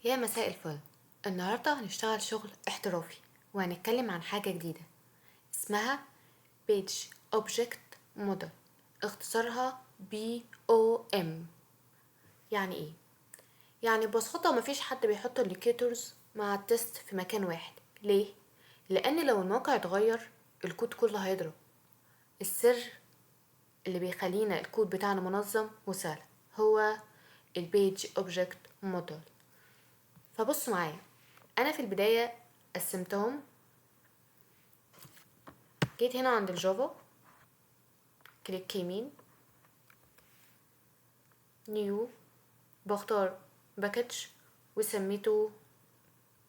يا مساء الفل. النهاردة هنشتغل شغل احترافي وهنتكلم عن حاجة جديدة اسمها Page Object Model، اختصارها BOM. يعني ايه؟ يعني ببساطة مفيش حد بيحط ال locators مع ال test في مكان واحد. ليه؟ لأن لو الموقع اتغير الكود كله هيضرب. السر اللي بيخلينا الكود بتاعنا منظم وسهل هو ال page object model. فبصوا معايا، انا في البداية قسمتهم، جيت هنا عند ال Java click يمين new، بختار package وسميته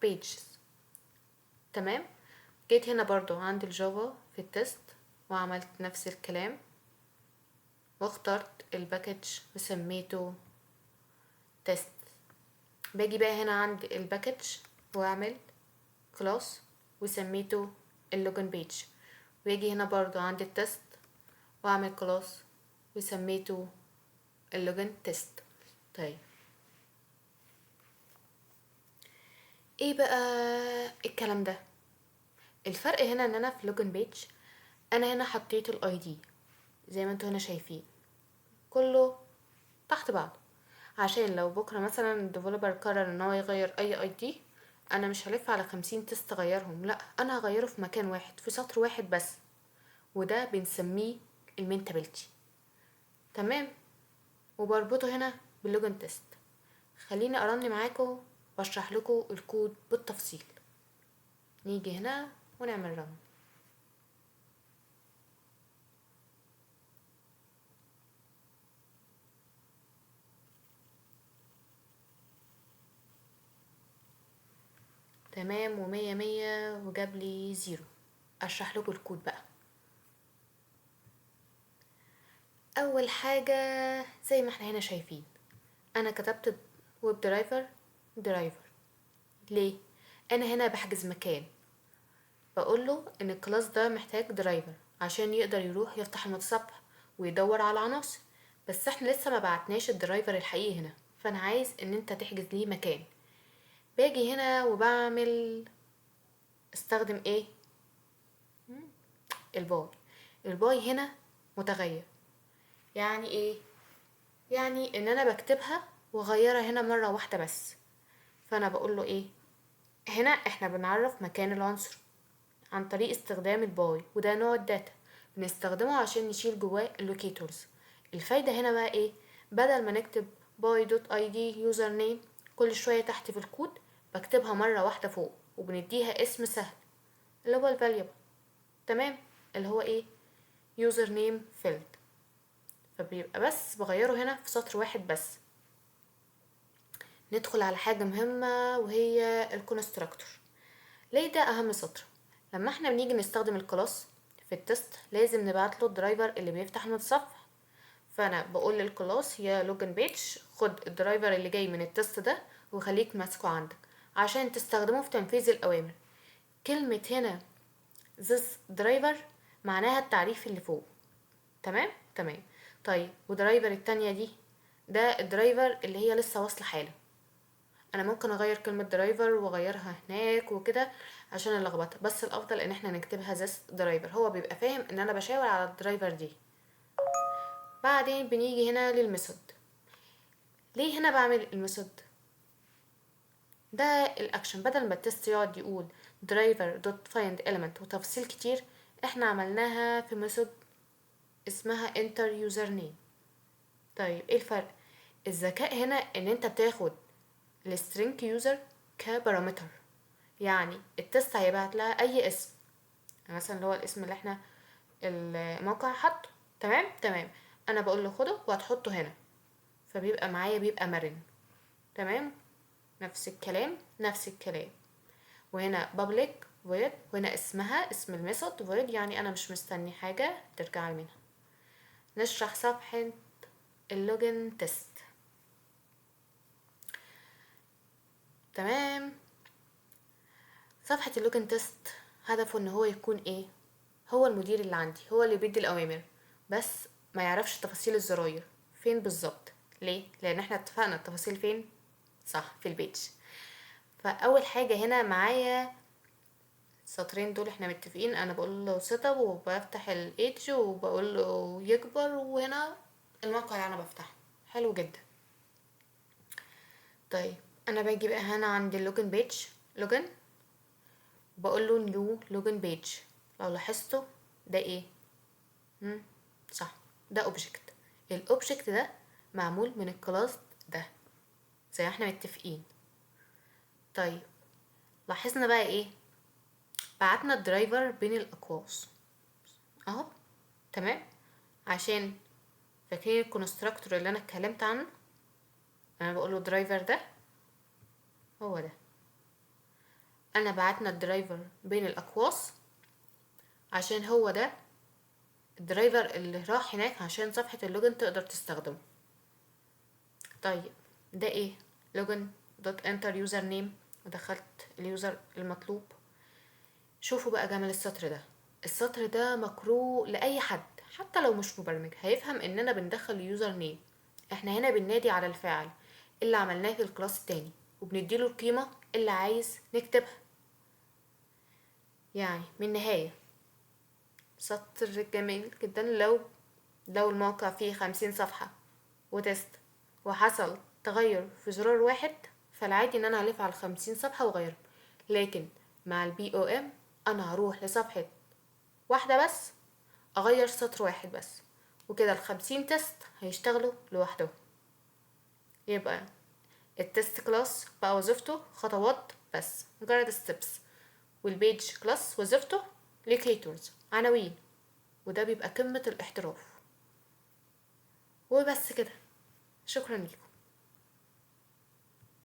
pages. تمام. جيت هنا برضو عند ال Java في ال test وعملت نفس الكلام واخترت ال package وسميته test. باجي بقى هنا عند ال package واعمل class وسميته ال login page، واجي هنا برضو عند ال test واعمل class وسميته ال login test. طيب ايه بقى الكلام ده؟ الفرق هنا ان انا في login page انا هنا حطيت ال ID زي ما انتوا هنا شايفين كله تحت بعض، عشان لو بكره مثلا ال developer قرر ان هو يغير اي ID انا مش هلف على 50 test اغيرهم، لا انا هغيره في مكان واحد في سطر واحد بس، وده بنسميه ال maintainability. تمام. وبربطه هنا بال login test. خليني ا run معاكم واشرح لكم الكود بالتفصيل. نيجي هنا ونعمل run. تمام، ومية مية، وجاب لي 0. اشرح لكم الكود بقى. اول حاجة زي ما احنا هنا شايفين انا كتبت web driver driver. ليه؟ انا هنا بحجز مكان، بقول له ان ال class ده محتاج driver عشان يقدر يروح يفتح المتصفح ويدور على عناصر، بس احنا لسه ما بعتناش ال driver الحقيقي هنا، فانا عايز ان انت تحجز ليه مكان. باجي هنا وبعمل استخدم ايه؟ ال by. ال by هنا متغير. يعني ايه؟ يعني ان انا بكتبها واغيرها هنا مرة واحدة بس. فانا بقول له ايه؟ هنا احنا بنعرف مكان العنصر عن طريق استخدام ال by، وده نوع ال data بنستخدمه عشان نشيل جواه ال locators. الفايدة هنا بقى ايه؟ بدل ما نكتب by dot ID user name كل شوية تحت في الكود، بكتبها مرة واحدة فوق وبنديها اسم سهل اللي هو ال variable. تمام، اللي هو ايه؟ user name field. فبيبقى بس بغيره هنا في سطر واحد بس. ندخل على حاجة مهمة وهي ال constructor. ليه ده أهم سطر؟ لما احنا بنيجي نستخدم ال class في ال test لازم نبعت له ال driver اللي بيفتح المتصفح. فأنا بقول لل class يا login page خد ال driver اللي جاي من ال test ده وخليك ماسكه عندك عشان تستخدمه في تنفيذ الأوامر. كلمة هنا this driver معناها التعريف اللي فوق. تمام؟ تمام. طيب و driver التانية دي ده ال driver اللي هي لسه واصلة حالا. انا ممكن اغير كلمة driver واغيرها هناك وكده عشان اللخبطة، بس الافضل ان احنا نكتبها this driver، هو بيبقى فاهم ان انا بشاور على ال driver دي. بعدين بنيجي هنا لل method. ليه هنا بعمل ال method؟ ده الاكشن، بدل ما ال test يقعد يقول driver dot find element وتفاصيل كتير، احنا عملناها في method اسمها enter username. طيب ايه الفرق؟ الذكاء هنا ان انت بتاخد ال string user ك parameter، يعني ال test هيبعت لها اي اسم، يعني مثلا اللي هو الاسم اللي احنا الموقع حاطه. تمام؟ تمام. انا بقول له خده وهتحطه هنا، فبيبقى معايا بيبقى مرن. تمام؟ نفس الكلام، نفس الكلام. وهنا public void، وهنا اسمها اسم ال method void، يعني انا مش مستني حاجة ترجع لي منها. نشرح صفحة ال login test. تمام. صفحة ال login test هدفه ان هو يكون ايه؟ هو المدير اللي عندي، هو اللي بيدي الاوامر، بس ما يعرفش تفاصيل الزراير فين بالظبط. ليه؟ لان احنا اتفقنا التفاصيل فين؟ صح، في ال page. فاول حاجة هنا معايا السطرين دول، احنا متفقين انا بقول له setup وبفتح ال age وبقول له يكبر، وهنا الموقع اللي انا بفتحه. حلو جدا. طيب انا باجي بقى هنا عند ال login page، login، بقول له new login page. لو لاحظتوا ده ايه؟ صح، ده object. ال object ده معمول من ال class ده زي ما احنا متفقين. طيب لاحظنا بقى ايه؟ بعتنا ال driver بين الاقواس اهو، تمام؟ عشان فاكرين ال constructor اللي انا اتكلمت عنه، انا بقول له driver ده هو ده. انا بعتنا ال driver بين الاقواس عشان هو ده ال driver اللي راح هناك عشان صفحة ال login تقدر تستخدمه. طيب ده ايه؟ login dot enter username، ودخلت ال user المطلوب. شوفوا بقى جمال السطر ده. السطر ده مقروء لأي حد حتى لو مش مبرمج، هيفهم اننا بندخل username. احنا هنا بننادي على الفاعل اللي عملناه في ال class التاني وبنديله القيمة اللي عايز نكتبها. يعني من النهاية سطر جميل جدا. لو الموقع فيه 50 صفحة و test وحصل تغير في زرار واحد، فالعادي ان انا هلف على 50 صفحة واغيرهم، لكن مع ال BOM انا هروح لصفحة واحدة بس اغير سطر واحد بس، وكده 50 test هيشتغلوا لوحدهم. يبقى ال test class بقى وظيفته خطوات بس، مجرد steps، وال page class وظيفته locators عناوين، وده بيبقى قمة الاحتراف. وبس كده، شكرا لكم.